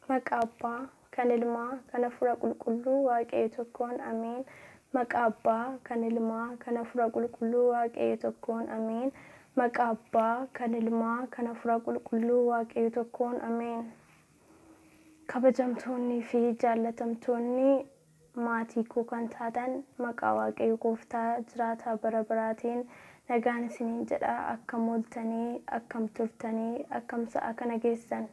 Maqaa Abbaa, kan Ilmaa, kan Hafuura Qulqulluu Waaqayyo tokkoon Ameen. Maqaa Abbaa, kan Ilmaa, kan Hafuura Qulqulluu Waaqayyo tokkoon Ameen. Maqaa Abbaa, kan Ilmaa, kan Hafuura Qulqulluu Waaqayyo tokkoon Ameen. Kabajamtoonnii fi jaallatamtoonni maatii koo kan taatan, maqaa Waaqayyo Gooftaa jiraataa bara baraatiin nagaan isiniin jedha. Akkam ooltanii? Akkam turtanii? Akkam sa'a kana geessan?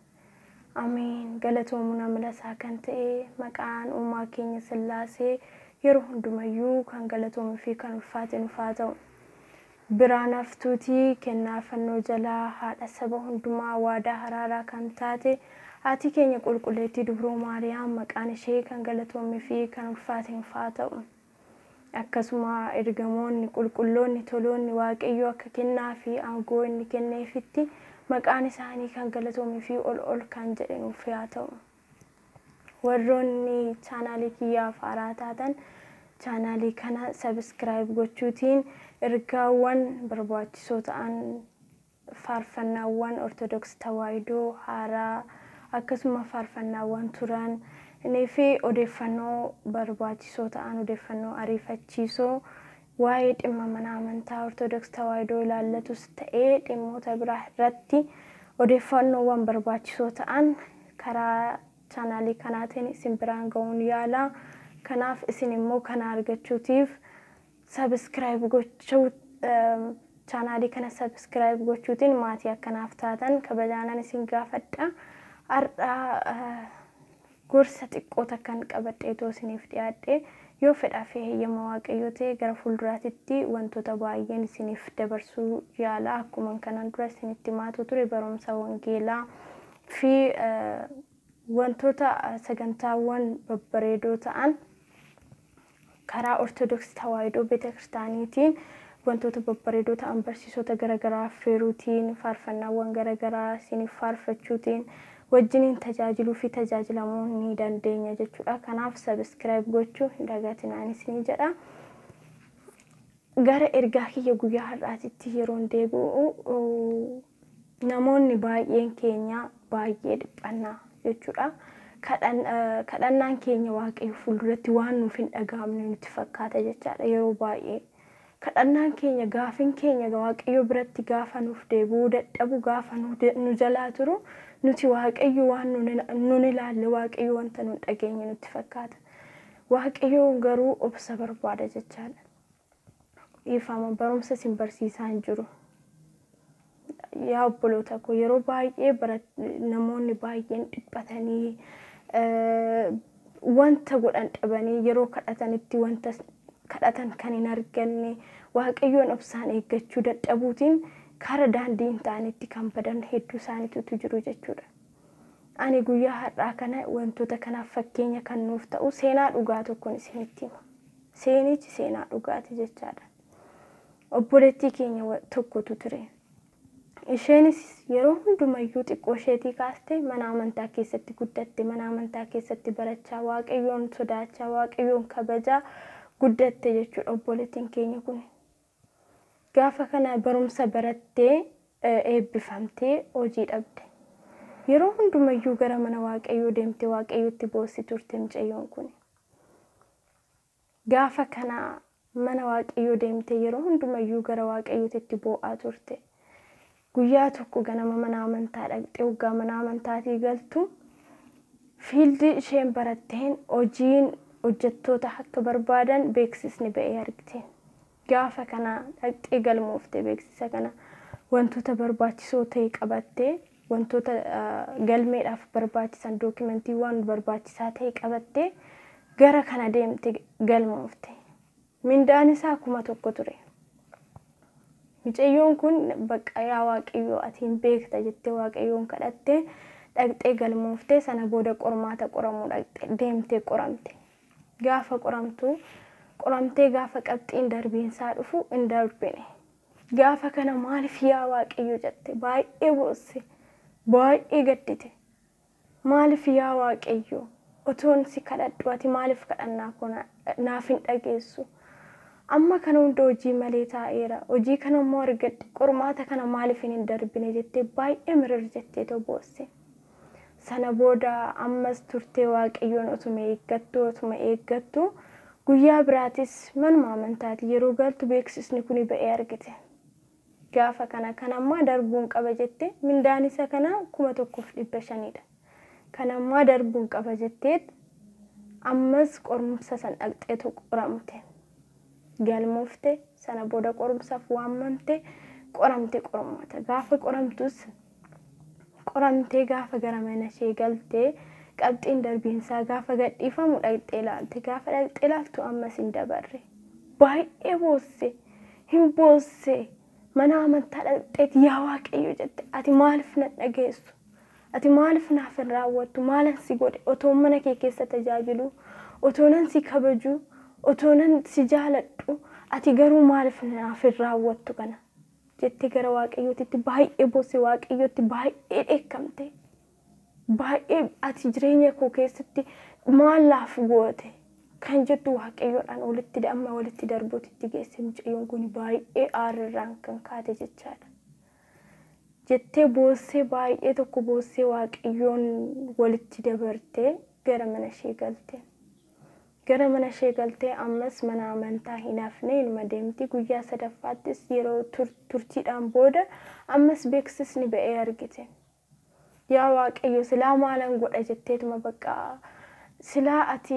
Ameen. Galatoomuun amala isaa kan ta'e maqaan uumaa keenya Sillaasee yeroo hundumayyuu kan galatoomuu fi kan ulfaate nuuf haa ta'u. Biraan haftuutii kennaa fannoo jalaa haadha saba hundumaa, waadaa haraaraa kan taate haati keenya Qulqulleettii Dubroo Maariyaam maqaan ishee kan galatoomii fi kan ulfaate nuuf haa ta'u. Akkasuma ergamoonni qulqulloonni toloonni Waaqayyoo akka kennaa fi aangoo inni kenneefitti maqaan isaanii kan galatoomii fi ol ol kan jedhe nuuf haa ta'u. Warroonni chaanaalii kiyyaaf haaraa taatan, chaanaalii kana subscribe gochuutiin ergaawwan barbaachisoo ta'an, faarfannaawwan Ortodoksii Tawaahidoo haaraa, akkasuma faarfannaawwan turan fi odeeffannoo barbaachisoo ta'an, odeeffannoo ariifachiisoo waa'ee dhimma mana amantaa Ortodoksii Tawaahidoo ilaallatus ta'ee dhimmoota biraa irratti odeeffannoowwan barbaachisoo ta'an karaa chaanaalii kanaatiin isin biraan ga'uun yaala. Kanaaf isin immoo kana argachuutiif subscribe gochuu, chaanaalii kana subscribe gochuutiin maatii akkanaaf taatan kabajaanan isin gaafadha. Har'a gorsa xiqqoo takkan qabadheetoo isiniif dhiyaadhe. Yoo fedhaa fi heeyyama Waaqayyoo ta'e, gara fuulduraatitti wantoota baay'een isiniif dabarsuu yaala. Akkuma kanaan dura isinitti himaatu ture, barumsa wangeelaa fi wantoota sagantaawwan babbareedoo ta'an karaa Ortodoksii Tawaahidoo Beetakiristaaniitiin, wantoota babbareedoo ta'an barsiisota garaagaraa affeeruutiin, faarfannaawwan garaagaraa isiniif faarfachuutiin wajjiniin tajaajiluu fi tajaajilamuu ni dandeenya jechuudha. Kanaaf subscribe gochuu hin dagatinaan isinii jedha. Gara ergaa kiyya guyyaa har'aatitti yeroon deebi'u, namoonni baay'een keenya baay'ee dhiphannaa jechuudha. Kadhannaan keenya Waaqayyo fuulduratti waan nuuf hin dhaga'amne nutti fakkaata jechaadha yeroo baay'ee. Kadhannaan keenya, gaafiin keenya Waaqayyo biratti gaafa nuuf deebi'uu dadhabu, gaafa nu jalaa turu, nuti Waaqayyo waan nun ilaalle, Waaqayyo wanta nun dhageenye nutti fakkaata. Waaqayyo garuu obsa barbaada jechaadha. Dhiifama, barumsa isin barsiisaa hin jiru. Yaa obboloota koo, yeroo baay'ee namoonni baay'een dhiphatanii, wanta godhan dhabanii, yeroo kadhatanitti wanta kadhatan kan hin arganne, Waaqayyoon obsaan eeggachuu dadhabuutiin kara daandii hin taanetti kan badan hedduu isaaniitu jiru jechuudha. Ani guyyaa har'aa kana wantoota kanaaf fakkeenya kan nuuf ta'u seenaa dhugaa tokkoon isinitti hima. Seenichi seenaa dhugaati jechaadha. Obboleettii keenya tokkotu ture. Isheenis yeroo hundumayyuu xiqqoo isheetii kaastee mana amantaa keessatti guddatte, mana amantaa keessatti barachaa, Waaqayyoon sodaachaa, Waaqayyoon kabajaa guddatte jechuudha obboleettiin keenya kun. Gaafa kana barumsa barattee eebbifamtee hojii dhabde. Yeroo hundumayyuu gara mana Waaqayyoo deemtee Waaqayyotti boossi turte mucayyoon kun. Gaafa kana mana Waaqayyoo deemtee yeroo hundumayyuu gara Waaqayyootitti boo'aa turte. Guyyaa tokko ganama mana amantaa dhaqxee, waggaa mana amantaatii galtu, field isheen baratteen hojiin hojjettoota akka barbaadan beeksisni ba'ee argite. Gaafa kana dhaqxee galmoofte. Beeksisa kana wantoota barbaachisoo ta'e qabattee, wantoota galmeedhaaf barbaachisan, document iiwwan barbaachisaa ta'e qabattee gara kana deemte, galmoofte. Mindaan isaa 1000 ture. Mucayyoon kun "Bakka yaa Waaqayyoo, ati hin beekta" jettee Waaqayyoon kadhattee dhaqxee galmooftee. Sana booda qormaata qoramuu dhaqxe, deemtee qoramte. Gaafa qoramtu, qoramtee gaafa qabxiin darbiinsaa dhufu hin darbine. Gaafa kana "Maaliif yaa Waaqayyo?" jette. Baay'ee boosse, baay'ee gaddite. "Maaliif yaa Waaqayyo, otoon si kadhadhu ati maaliif kadhannaa koo naaf hin dhageessu? Amma kana hunda hojii malee taa'eera. Hojii kana immoo argadhe, qormaata kana maaliif hin darbine?" jettee baay'ee mirir jettee boosse. Sana booda ammas turtee Waaqayyoon otuma eeggattu otuma eeggattu guyyaa biraatis manuma amantaati yeroo galtu beeksisni kun ba'ee argite. Gaafa kana kan ammaa darbuun qaba jette, mindaan isa kana 1500dha. Kan ammaa darbuun qaba jetteet ammas qorumsa san dhaqxeetu qoramte. Galmoofte, sana booda qorumsaaf waamamte, qoramte qormaata. Gaafa qoramtus qoramtee gaafa gara mana ishee galtee qabxiin darbiinsaa gaafa gadhiifamu dhaqxee ilaalte. Gaafa dhaqxee ilaaltu ammas hin dabarre. Baay'ee boosse, hin boosse. Mana amantaa dhaqxeeti yaa Waaqayyo jette, ati maaliif na dhageessu? Ati maaliif naaf hin raawwattu? Maalan si godhe? Otoo mana kee keessa tajaajilu, otoo nan si kabaju, otoo nan si jaaladhu, ati garuu maaliif naaf hin raawwattu kana? Jettee gara Waaqayyootitti baay'ee boosse, Waaqayyootti baay'ee dheekkamte. Baay'ee ati jireenya koo keessatti maal naaf goote? Kan jettu Waaqayyoodhaan walitti amma walitti darbuutitti geesse mucayyoon kun baay'ee aarrirraan kan kaate jechaadha. Jettee boossee baay'ee tokko boossee Waaqayyoon walitti dabartee gara mana ishee galte. Gara mana ishee galtee ammas mana amantaa hin hafne, inuma deemti. Guyyaa sadaffaattis yeroo turtiidhaan booda ammas beeksisni ba'ee argite. Yaa Waaqayyo silaa maalan godha jetteetuma bakka silaa ati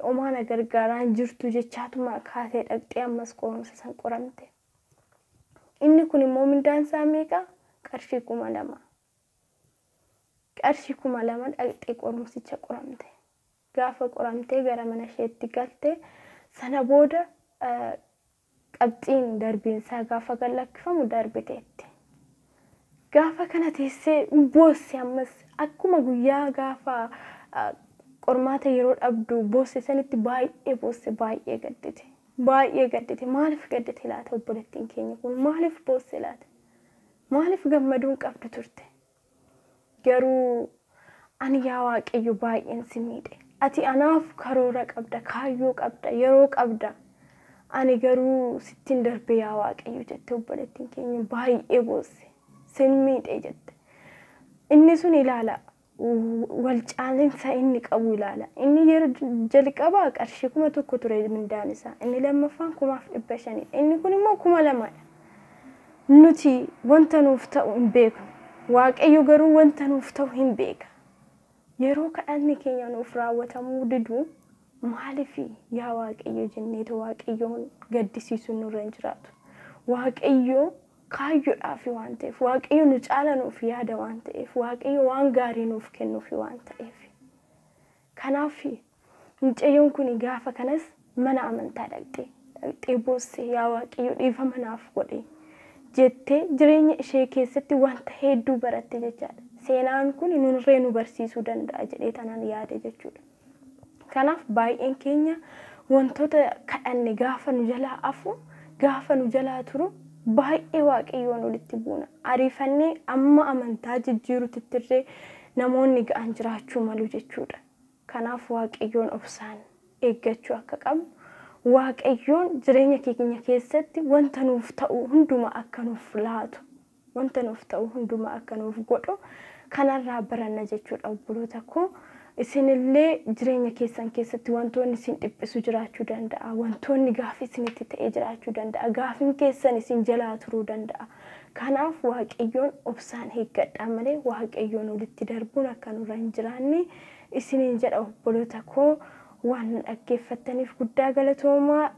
homaa na gargaaraa hin jirtu jechaatuma kaatee dhaqxee ammas qorumsa san qoramte. Inni kun immoo mindaan isaa meeqa? Qarshii 2000. Qarshii 2000 dhaqxee qorumsicha qoramte. Gaafa qoramtee gara mana isheetti galte sana booda qabxiin darbiinsaa gaafa gad darbiteetti. Gaafa kana teessee boosse ammas akkuma guyyaa gaafa qormaata yeroo dhabdu boosse sanitti baay'ee boosse, baay'ee gaddite. Baay'ee gaddite. Maaliif gaddite laata obboleettiin keenya kun? Maaliif boosse laata? Maaliif gammaduu hin qabdu turte? Garuu ani yaa Waaqayyo baay'een si miidhe. Ati anaaf karoora qabda, kaayyoo qabda, yeroo qabda. Ani garuu sittiin darbe yaa Waaqayyo jette obboleettiin keenya baay'ee boosse. Sin miidhe jette. Inni sun ilaala. Wal caalinsa inni qabu ilaala. Inni yeroo jalqabaa qarshii 1000 ture mindaan isaa. Inni lammaffaan 1500dha. Inni kun immoo 2000dha. Nuti wanta nuuf ta'u hin beeknu. Waaqayyo garuu wanta nuuf ta'u hin beeka. Yeroo kadhanni keenya nuuf raawwatamuu didu maaliif yaa Waaqayyo jenneetu Waaqayyoon gaddisiisuun nurra hin jiraatu. Waaqayyo kaayyoodhaaf waan ta'eef, Waaqayyo nu caala nuuf yaada waan ta'eef, Waaqayyo waan gaarii nuuf kennuuf waan ta'eef. Kanaaf mucayyoon kun gaafa kanas mana amantaa dhaqxee boosse, yaa Waaqayyo dhiifama naaf godhe jettee jireenya ishee keessatti wanta hedduu baratte jechaadha. Seenaan kun nurree nu barsiisuu danda'a jedhee tanaan yaade jechuudha. Kanaaf baay'een keenya wantoota kadhanne gaafa nu jalaa afu, gaafa nu jalaa turu baay'ee Waaqayyoon walitti buuna. Ariifannee amma amantaa jijjiiruutittirree namoonni ga'an jiraachuu malu jechuudha. Kanaaf Waaqayyoon obsaan eeggachuu akka qabnu, Waaqayyoon jireenya keenya keessatti wanta nuuf ta'u hundumaa akka nuuf laatu, wanta nuuf ta'u hundumaa akka nuuf godhu kanarraa baranna jechuudha obboloota koo. Isinillee jireenya keessan keessatti wantoonni isin dhiphisu jiraachuu danda'a. Wantoonni gaafii isinitti ta'ee jiraachuu danda'a. Gaafiin keessan isin jalaa turuu danda'a. Kanaaf Waaqayyoon obsaan eeggadhaa malee Waaqayyoon walitti darbuun akka nurra hin jiraanne isiniin jedha obboloota koo. Waan dhaggeeffattaniif guddaa galatoomaa.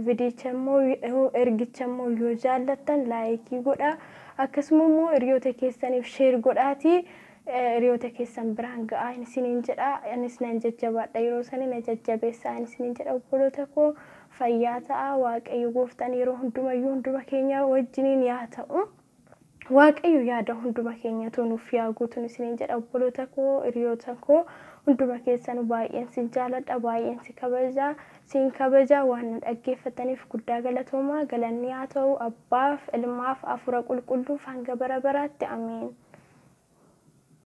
Viidiyicha immoo ergicha immoo yoo jaallattan laayikii godhaa. Akkasuma immoo hiriyoota keessaniif sheer godhaatii hiriyoota keessan biraan ga'aa isiniin jedha. Anis nan jajjabaadha yeroo sanii na jajjabeessaa isiniin jedha obboloota koo. Fayyaa ta'a. Waaqayyo gooftaan yeroo hundumayyuu hunduma keenya wajjiniin yaa ta'u. Waaqayyo yaada hunduma keenyatu nuuf yaa guutuun isiniin jedha obboloota koo, hiriyoota koo hunduma keessanuu baay'een sin jaaladha, baay'een si kabaja, siin kabaja. Waan na dhaggeeffataniif guddaa galatoomaa. Galanni haa ta'u Abbaaf, Ilmaaf, Hafuura Qulqulluuf hanga bara baraatti. Ameen.